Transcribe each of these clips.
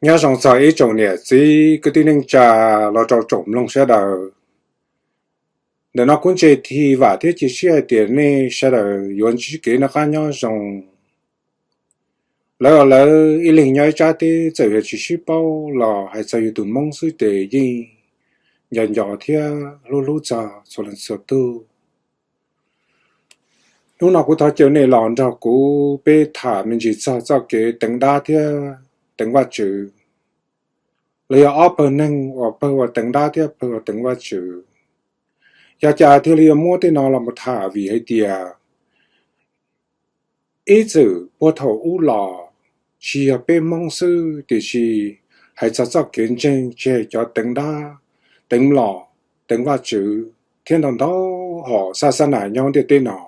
Nyob zoo txog ib tsoom niam txiv kwv tij neej tsa los rau tsoom mloog sawv daws. Ntawm no kuv ntse thi vam thiab cia siab hais tias nej sawv daws yuav ntsib kev noj qab nyob zoo. Lawv lawv ib leeg nyob ib sab teb txawm yog tsis sib paub los hais txog yus tus Hmoob xwb ces yeej nco nco thiab hlub hlub txog txhua leej txhua tug. Hnub no kuv thov caw nej los nrog kuv peb tham me ntsis txog txoj kev teev dab thiab teev Vajtswv, los yog ob pawg neeg uas pawg uas teev dab thiab pawg uas teev Vajtswv. Yog cas thiaj li yuav muab tej no los mus tham? Vim hais tias ib txwm puag thaum ub los tsis yog peb Hmoob xwb, tiam sis hais txog txoj kev ntseeg tsis hais cov teev dab, teev mlom, teev Vajtswv thiab ntau ntau hom xa xa nas nyob ntiaj teb no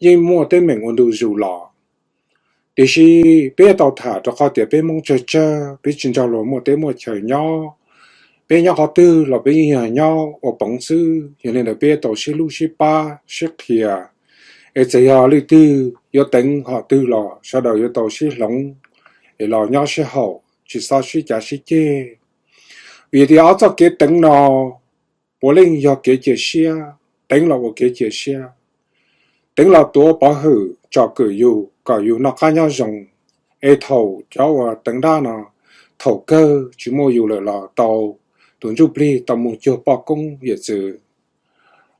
yeej muaj teeb meem ua ntu zus los. Tiam sis peb yuav tau tham rau qhov tias peb Hmoob tsawg tsawg, peb tsis nrog luag muaj teb muaj chaw nyob. Peb nyob qhov twg los peb yeej yog nyob ua poov xwb, yog li ntawd peb yuav tau sib hlub sib pab sib qhia. Es txawm yog leej twg yuav teev hom twg los sawv daws yuav tau sib hloov es los nyob sib haum, tsis txhob sib cav sib ceg. Vim tias ob txoj kev teev no puav leej yog kev cia siab, teev los ua kev cia siab, teev los tuav pov hwm tsom kwm yus kom yus noj qab nyob zoo. Es thaum cov uas teev dab no, thaum kawg tsis muaj yus lawm los tau tus ntsuj plig tau mus cuag poj koob yawm txwv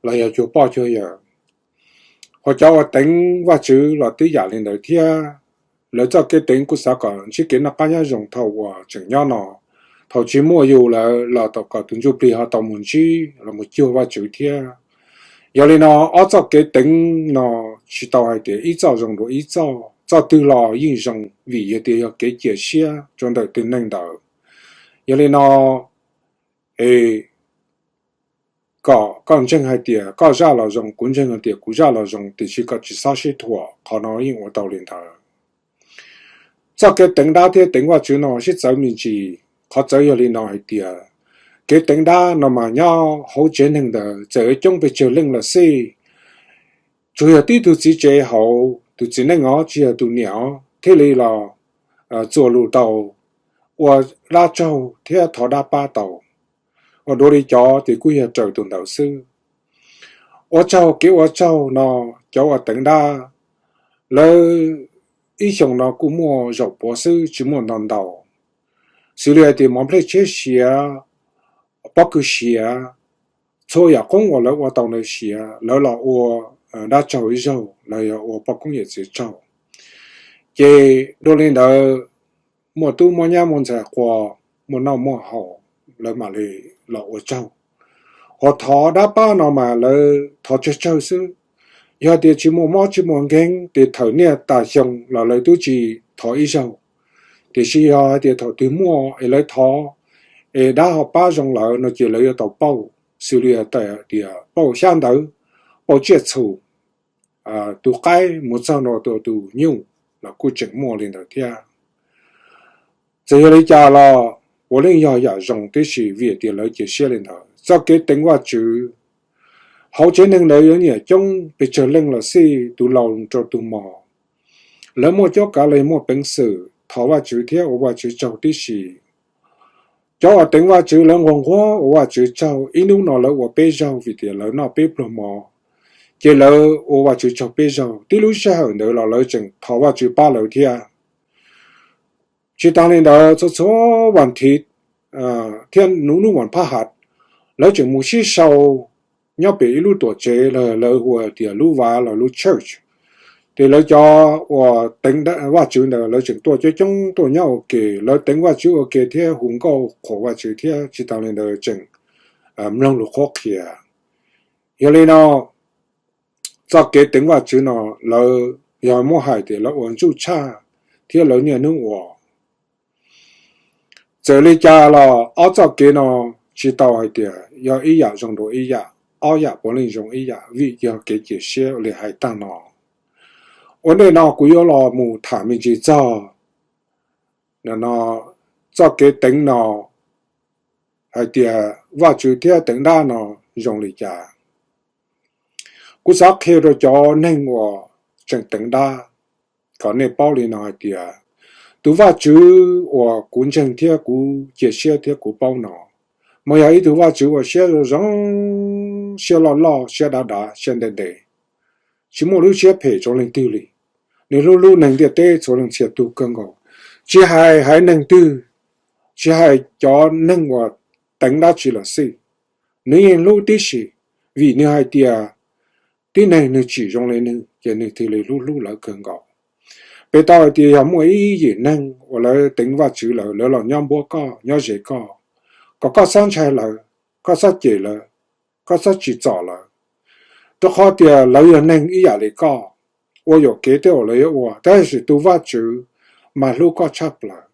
los yog cuag poj cuag yawm. Ho cov uas teev Vajtswv los twb yam li ntawd thiab. Lawv txoj kev teev kuj xav kom ntsib kev noj qab nyob zoo thaum uas tseem nyob no, thaum tsis muaj yus lawm los kom tus ntsuj plig ho tau mus ntsib los mus cuag Vajtswv thiab. Yog li no ob txoj kev teev no tsis tau hais tias ib txoj zoo dua ib txoj, txoj twg los yeej zoo vim yog tias yog kev cia siab rau ntawm tus neeg ntawd. Yog li no es kom koj ntseeg hais tias koj zaj los zoo, kuv ntseeg hais tias kuv zaj los zoo, tiam sis kom tsis txhob sib thuam, qhov no yeej ua tau li ntawd. Txoj kev teev dab thiab teev Vajtswv no sib txawv me ntsis. Qhov txawv yog li no hais tias kev teev dab no mas nyob hauv tsev neeg ntawd txawm coob pes tsawg leej los xij, tsuas yog tib tug txiv tsev hauv, tus txiv neej os tsis yog tus niam os thiaj li los txuas lus tau ua dab tsaug thiab thov dab pab tau. Ua dua li cov ces kuj yog raws tus ntawd xwb. Ua tsaug kev ua tsaug no, cov uas teev dab lawv ib xyoos no kuj muaj zaum puav xwb tsis muaj ntau ntau. Xws li hais tias mov nplej tshiab siav, pob kws siav, txhua yam qoob uas lawv ua tau ntawd siav lawv los ua dab tsaug ib zaug los yog ua poj koob yawm txwv tsaug. Ces dua li ntawd muaj tub muaj nyab muaj ntxhais qua, muaj noj muaj haus, lawv mam li los ua tsaug. Ho thov dab pab no mas lawv thov tsawg tsawg xwb. Yog tias tsis muaj mob tsis muaj nkeeg ces thaum niaj tas xyoo los lawv twb tsis thov ib zaug. Tiam sis yog hais tias thaum twg muaj es lawv thov es dab ho pab zoo lawm no ces lawv yuav tau pauj, xws li hais tias pauj xyab ntawv, pauj tsiaj txhu, tus qaib mus txog ntua tus nyuj los kuj tseem muaj li ntawd thiab. Txawm yog li cas los puav leej yog yam zoo tib si vim tias lawv cia siab li ntawd. Txoj kev teev Vajtswv, hauv tsev neeg ntawd yuav nyiam coob pes tsawg leej los xij, tus laus rau tus mos, lawv muaj cuab kav los muaj peev xwm thov Vajtswv thiab ua Vajtswv tsaug tib si. Cov uas teev Vajtswv lawv nquag nquag ua Vajtswv tsaug, ib hnub no lawv ua peb zaug vim tias lawv noj peb pluag mov, ces lawv ua Vajtswv tsaug peb zaug. Tib lub sij hawm ntawd los lawv tseem thov Vajtswv pab lawv thiab. Tsis tas li ntawd, txhua txhua vas thiv thiab hnub hnub vas phab hav, lawv tseem mus sib sau nyob pem ib lub tuam tsev los lawv hu tias lub vav los lub church. Ces lawv cov uas teev Vajtswv ntawd lawv tseem tuaj coob coob tuaj nyob ua ke, lawv teev Vajtswv ua ke thiab hu nkauj qhuas Vajtswv thiab tsis tas li ntawd tseem mloog lus qhuab qhia. Yog li no, txoj kev teev Vajtswv no lawv yog muab hais tias lawv ua ntsuj tshaj thiab lawv niaj hnub ua. Txawm li cas los ob txoj kev no tsis tau hais tias yog ib yam zoo dua ib yam, ob yam puav leej zoo ib yam vim yog kev cia siab li hais tag no. Ua ntej no kuv yuav los mus tham me ntsis txog no, txoj kev teev no hais tias Vajtswv thiab teev dab no zoo li cas. Kuv xav qhia rau cov neeg uas tseem teev dab kom nej paub li no hais tias Tus Vajtswv uas kuv ntseeg thiab kuv cia siab thiab kuv paub no, mas yog ib tug Vajtswv uas siab zoo zoo, siab loj loj, siab dav dav, siab ntev ntev, tsis muaj lub siab phem rau leej twg li. Nws hlub hlub neeg ntiaj teb txhua leej txhia tug kawg nkaus, tsis hais haiv neeg twg, tsis hais cov neeg uas teev dab tsi los xij, nws yeej hlub tib si, vim nws hais tias tib neeg nws tsim zoo li nws ces nws thiaj li hlub hlub lawv kawg nkaus. Peb tau hais tias yog muaj ib yim neeg uas lawv teev Vajtswv lawm, lawv los nyob npuab koj, nyob ze koj, kom koj txhob ntshai lawv, koj txhob cem lawv, koj txhob tsim txom lawv, rau qhov tias lawv yog neeg ib yam li koj, ua yuam kev tej uas lawv yuav ua, tab sis tus Vajtswv mas hlub koj tshaj plaws.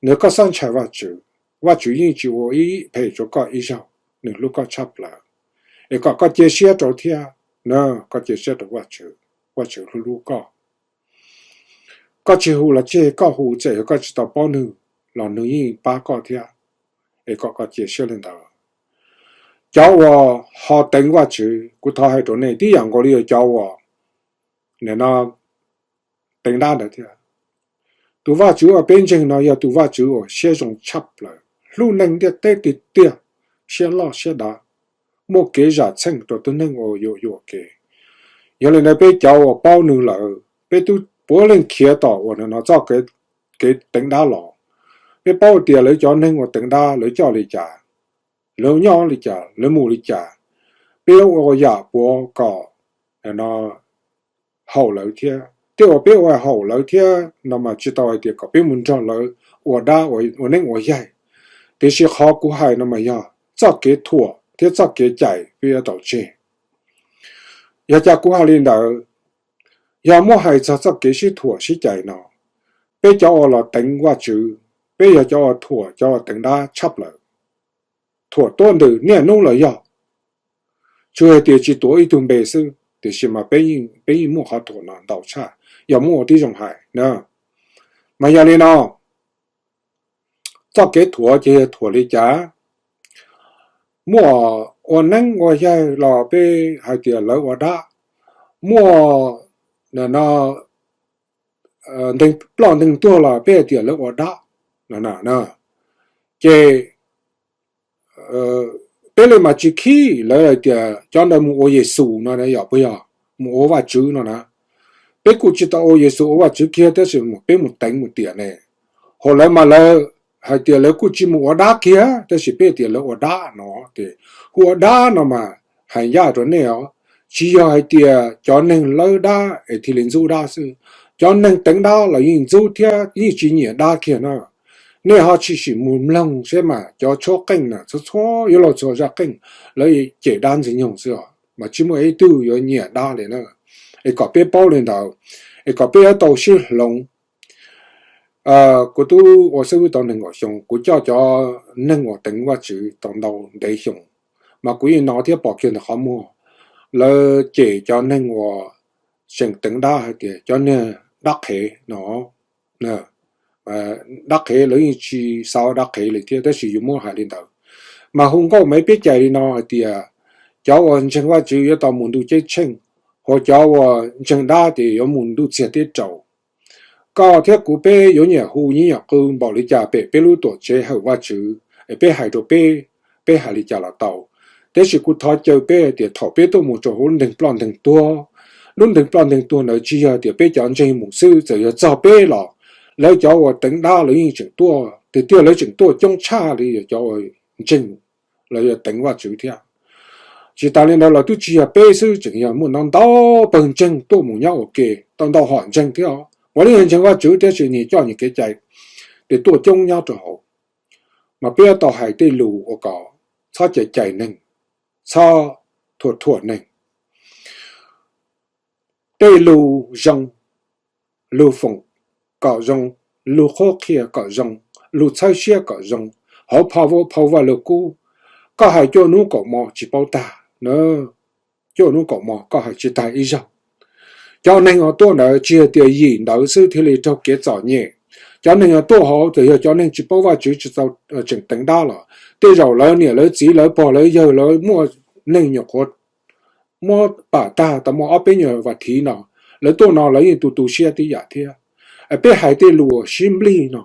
Nws, koj txhob ntshai Vajtswv, Vajtswv yeej tsis ua ib phem rau koj ib zaug, nws hlub koj tshaj plaws. Es kom koj cia siab rau thiab, koj cia siab rau Vajtswv, Vajtswv hlub hlub koj. Koj tsis hu los tseg, koj hu txawm yog koj tsis tau paub nws los nws yeej pab koj thiab. Es kom koj cia siab li ntawd. Cov uas ho teev Vajtswv, kuv thov hais rau nej, tib yam nkaus li cov uas nim no teev dab ntawd thiab. Tus Vajtswv uas peb ntseeg no yog tus Vajtswv uas siab zoo tshaj plaws, hlub neeg ntiaj teb tiag tiag, siab loj siab dav, muaj kev zam txheej rau tus neeg uas yuam yuam kev. Yog li ntawd peb cov uas paub nws lawm, peb twb puav leej khiav tom uas no txoj kev teev dab los. Peb paub tias lawv cov neeg uas teev dab lawv coj li cas, lawv nyob li cas, lawv mus li cas. Peb yuav ua yam puav kom no haum lawv thiab. Tej uas peb ua haum lawv thiab no mas tsis tau hais tias kom peb mus nrog lawv ua dab ua neeb ua yaig. Tiam sis qhov kuv hais no mas yog txoj kev thuam thiab txoj kev cais peb yuav tau tseg. Yog cas kuv hais li ntawd? Yog muab hais txog txoj kev sib thuam sib cais no, peb cov uas los teev Vajtswv, peb yog cov uas thuam cov uas teev dab tshaj plaws. Thuam tuab ntws niaj hnub los yog, tsuas hais tias tsis tuav ib tug npe xwb, tiam sis mas peb yeej muaj qhov thuam no ntau tshaj, yog muab ua tib zoo hais na. Mas yog li no, txoj kev thuam ces yog thuam li cas? Muaj ua neeb ua yaig los peb hais tias lawv ua dab, muaj no nteeg ploj nteeg tuag los peb hais tias lawv ua dab. Ces peb li mas tsis khib lawv hais tias cov ntawd mus ua Yexus no yom, puas yog? Mus ua Vajtswv no na. Peb kuj tsis tau ua Yexus ua Vajtswv kiag tab sis peb mus teev mus tiam ne. Hos lawv mas lawv hais tias lawv kuj tsis mus ua dab kiag tab sis peb tias lawv ua dab no. Ces hu ua dab no mas hais ncaj rau nej os, tsis yog hais tias cov neeg lawb dab es thiaj li ntxub dab xwb. Cov neeg teev dab los yeej ntxub thiab yeej tsis nyiam dab kiag na. Nej ho tshwm sim mus mloog seb mas cov tshuab qeej na txhua txhua yuav luag txhua zaj qeej, lawv cem dab ntxwg nyoog xwb os, mas tsis muaj ib tug yuav nyiam dab li na. Es kom peb paub li ntawd, es kom peb yuav tau sib hloov. Kuv twb ua xib hwb tau nees nkaum xyoo, kuv coj cov neeg uas teev Vajtswv tau ntau ntev xyoo, mas kuv yeej hnov thiab pom kiag ntawm qhov muag lawv cem cov neeg uas tseem teev dab hais tias cov niag dab qhev no. Dab qhev lawv yeej tsis xav dab qhev li thiab tab sis yus muab hais li ntawd. Mas hu nkauj Maiv Peb Cai li no hais tias cov uas ntseeg Vajtswv yuav tau mus ntuj ceeb tsheej, hos cov uas ntseeg dab ces yuav mus ntuj txiag teb rau. Koj thiab kuv peb yuav nyiam hu nyiam qw npaum li cas pem peb lub tuam tsev hawm Vajtswv es peb hais rau peb, peb hais li cas los tau. Tab sis kuv thov caw peb tias thaum peb tuaj mus rau hauv lub nteeg ploj nteeg tuag, lub nteeg ploj nteeg tuag ntawd tsis yog tias peb cov ntseeg mus xwb, txawm yog txog peb los lawv cov uas teev dab lawv yeej tseem tuaj tiag tiag, lawv tseem tuaj coob tshaj li yog cov uas ntseeg los yog teev Vajtswv thiab. Tsis tas li ntawd los twb tsis yog peb xwb, tseem yog muaj ntau ntau pawg ntseeg tuaj mus nyob ua ke tau ntau hom ntseeg thiab. Ua li yog ntseeg Vajtswv tab sis nyias coj nyias kev cai, ces tuaj coob nyob rau hauv. Mas peb yuav tau hais tej lus ua kom txhob cais cais neeg, txhob thuam thuam neeg. Tej lus zoo, lus foom kom zoo, lus qhuab qhia kom zoo, lus txhawb siab kom zoo, hauv phau, phau Vaj Lug Kub, koj hais cuaj hnub kaum mo tsis paub tag na. Cuaj hnub kaum mo koj hais tsis tag ib zaug. Cov neeg uas tuaj ntawd tsis yog tias yim ntawd xwb thiaj li raug kev txom nyem. Cov neeg uas tuaj hauv txawm yog cov neeg tsis paub Vajtswv, tsis tau tseem teev dab los tej zaum lawv niam lawv txiv lawv pog lawv yawg lawv muaj neeg nyuam qhuav muab pam tag tau muaj ob peb nyuag vas thiv no, lawv tuaj no lawv yeej tu tu siab tib yam thiab. Peb hais tej lus sib nplij no,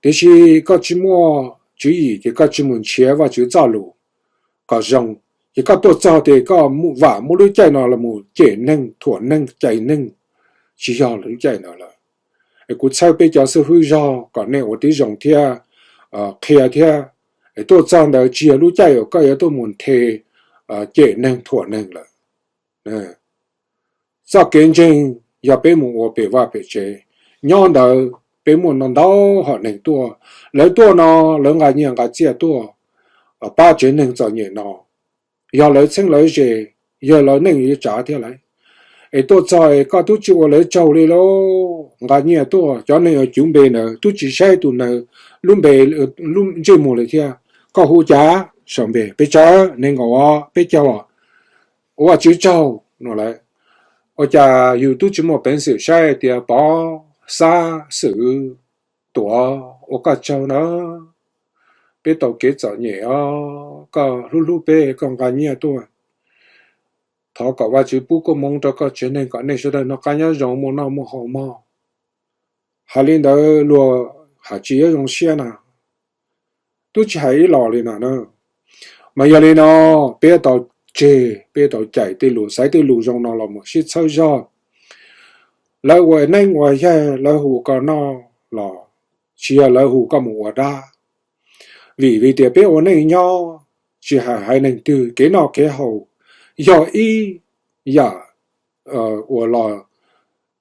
tiam sis koj tsis muaj tswv yim ces koj tsis mus nrhiav Vajtswv txoj lus kom zoo, ces koj tuaj txog ces koj vam muab lub caij no los mus cem neeg, thuam neeg, cais neeg, tsis yog lub caij ntawd lawm. Kuv txhawb peb cov xib hwb zog kom nej ua tib zoo thiab qhia thiab. Tuaj txog ntawd tsis yog lub caij uas koj yuav tuaj mus nthe cem neeg, thuam neeg lawm. Txoj kev ntseeg yog peb mus ua pem vaj pem tsev. Nyob ntawd peb muaj no ntau hom neeg tuaj, lawv tuaj no lawv nqa nyiaj nqa txiaj tuaj pab tsev neeg txom nyem no, yog lawv txheeb lawv ze, yog lawv neej yuav tsav thiab lawm. Es tuaj txog es koj twb tsis ua lawv tsaug li lauj, nqa nyiaj tuaj, cov neeg uas cuv npe ntawd twb tsis saib tus neeg lub npe, lub ntsej muag li thiab. Koj hu cas? Sau npe peb tsawg, nees nkaum, peb caug, ua Vajtswv tsaug no lawm. Ua cas yus twb tsis muaj peev xwm saib tias Pov, Xab, Xwm, Tuam, ua koj tsaug na, peb tau kev txom nyem os, koj hlub hlub peb, koj nqa nyiaj tuaj. Thov kom Vajtswv pub koob hmoov rau koj tsev neeg kom nej sawv daws noj qab nyob zoo, muaj noj muaj haus mog. Hais li ntawd luag hais tsis yuav zoo siab na, twb tsis hais ib los li no na. Mas yog li no, peb tau tseg, peb tau cais tej lus, xaiv tej lus zoo no los mus sib txhawb zog. Lawv ua neeb ua yaig, lawv hu koj noj los tsis yog lawv hu koj mus ua dab. Vim, vim tias peb ua neej nyob, tsis hais haiv neeg twg, kev noj kev haus yog ib yam uas los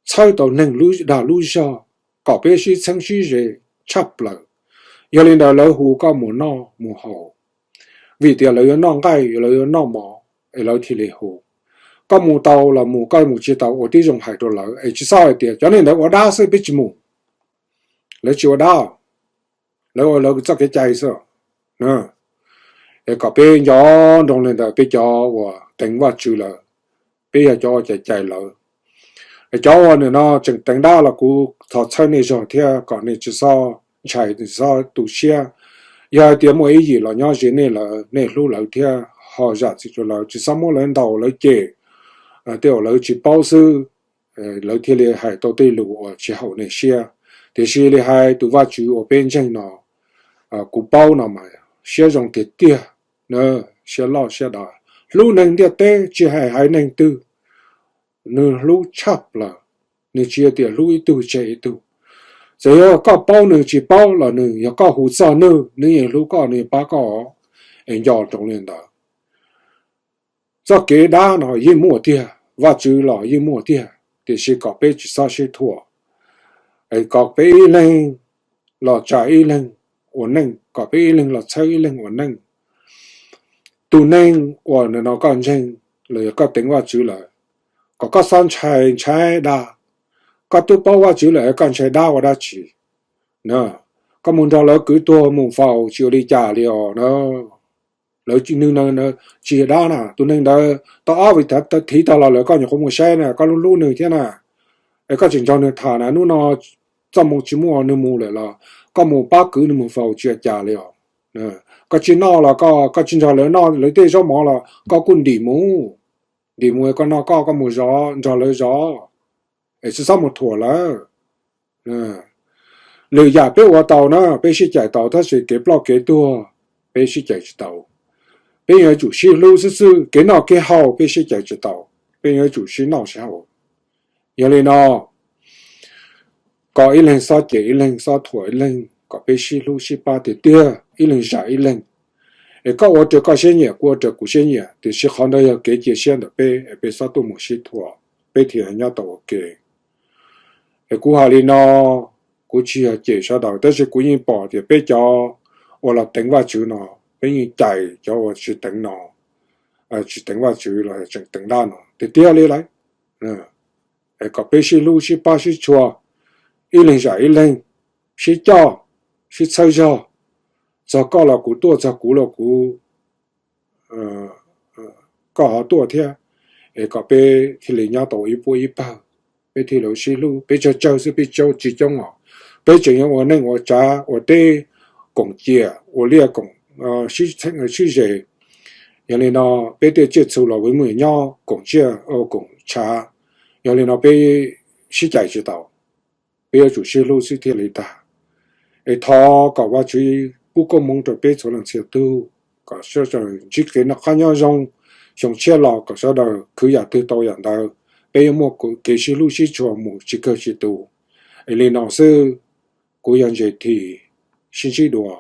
txhawb tau neeg lub dag lub zog, kom peb sib txheeb sib ze tshaj plaws. Yog li ntawd lawv hu koj mus noj mus haus, vim tias lawv yuav noj nqaij, lawv yuav noj mov, es lawv thiaj li hu. Koj mus tau los mus, koj mus tsis tau ua tib zoo hais rau lawv, es tsis txhob hais tias cov neeg ntawd ua dab xwb, peb tsis mus. Lawv tsis ua dab, lawv ua lawv txoj kev cai xwb. Es kom peb nco ntsoov li ntawd, peb cov uas teev Vajtswv lawm, peb yog cov uas cais cai lawv. Cov uas nim no tseem teev dab los kuv thov txhawb nej zog thiab kom nej tsis txhob ntshai, tsis txhob tu siab. Yog hais tias muaj ib yim los nyob ze nej lawm, nej hlub lawv thiab ho zam txim rau lawv, tsis txhob muab lawv ntaus lawv cem. Tej uas lawv tsis paub xwb, lawv thiaj li hais tau tej lus uas tsis haum nej siab. Tiam sis li hais tus Vajtswv uas peb ntseeg no, kuv paub no mas siab zoo tiag tiag, siab loj siab dav, hlub neeg ntiaj teb tsis hais haiv neeg twg, nws hlub tshaj plaws. Nws tsis yog tias hlub ib tug tseg ib tug. Txawm yog koj paub nws tsis paub los nws, yog koj hu txog nws, nws yeej hlub koj, nws yeej pab koj. Es nco ntsoov li ntawd. Txoj kev dab no yeej muaj tiag, Vajtswv los yeej muaj tiag, tiam sis kom peb tsis txhob sib thuam. Kom peb ib leeg los tsa ib leeg ua neej, kom peb ib leeg los txhawb ib leeg ua neej. Tus neeg uas nim no koj ntseeg los yog koj teev Vajtswv lawm, kom koj txhob ntshai ntshai dab. Koj twb paub Vajtswv lawm koj ntshai dab ua dab tsi? Koj mus nrog lawv kwv tuag mus faus tsis ua li cas li os na. Lawv tsis, nws tsis yog dab na, tus neeg ntawd tau ob vim thiv tag los lawm koj nyuam qhuav mus saib na, koj hlub hlub nws thiab na. Es koj tseem nrog nws tham na, hnub no txoj hmoo tsis muaj nws mus lawm los koj mus pab kwv nws mus faus tsis ua cas li os. Koj tsis noj los koj, koj tsis nrog lawv noj lawv tej zaub mov los koj kuj ntim mus, ntim mus koj noj koj, koj mus zov nrog lawv zov, es tsis txhob mus thuam lawv. Lwm yam peb ua tau na, peb sib cais tau, tab sis kev ploj kev tuag peb sib cais tsis tau. Peb yuav tsum sib hlub xwb xwb, kev noj kev haus peb sib cais tsis tau, peb yuav tsum sib noj sib haus. Yog li no, kom ib leeg txhob cem ib leeg, txhob thuam ib leeg, kom peb sib hlub sib pab tiag tiag, ib leeg zam ib leeg. Es koj ua raws koj siab nyiam, kuv ua raws kuv siab nyiam, tiam sis qhov ntawd yog kev cia siab ntawm peb, es peb txhob tuaj mus sib thuam, peb thiaj nyob tau ua ke. Es kuv hais li no, kuv tsis yog cem sawv daws, tab sis kuv yeej pom tias peb cov uas los teev Vajtswv no, peb yeej cais cov uas tsis teev no, tsis teev Vajtswv los tseem teev dab no tiag tiag li lawm. Kom peb sib hlub sib pab sib tshua, ib leeg zam ib leeg, sib coj, sib txhawb zog, txog koj los kuv tuaj, txog kuv los kuv, koj ho tuaj thiab, es kom peb thiaj li nyob tau ib puab ib pawg, peb thiaj li sib hlub. Peb tsawg tsawg xwb, peb tsis coob os, peb tseem yuav ua neej ua tsav ua teb koom ciam ua liaj koom sib ze. Yog li no peb tej tsiaj txhu los peb muaj nyob koom tsiaj koom tshav. Yog li no peb sib cais tsis tau. peb yuav tsum sib hlub xwb thiaj li tag. Es thov kom Vajtswv pub koob hmoov rau peb txhua leej txhia tug, kom sawv daws ntsib kev noj qab nyob zoo, xyoo tshiab los kom sawv daws khwv yam twg tau yam ntawd, peb yuav muaj kev sib hlub sib tshua mus tsis kawg tsis tu. Es li no xwb, kuv yog Ntses Thim, sib ntsib dua.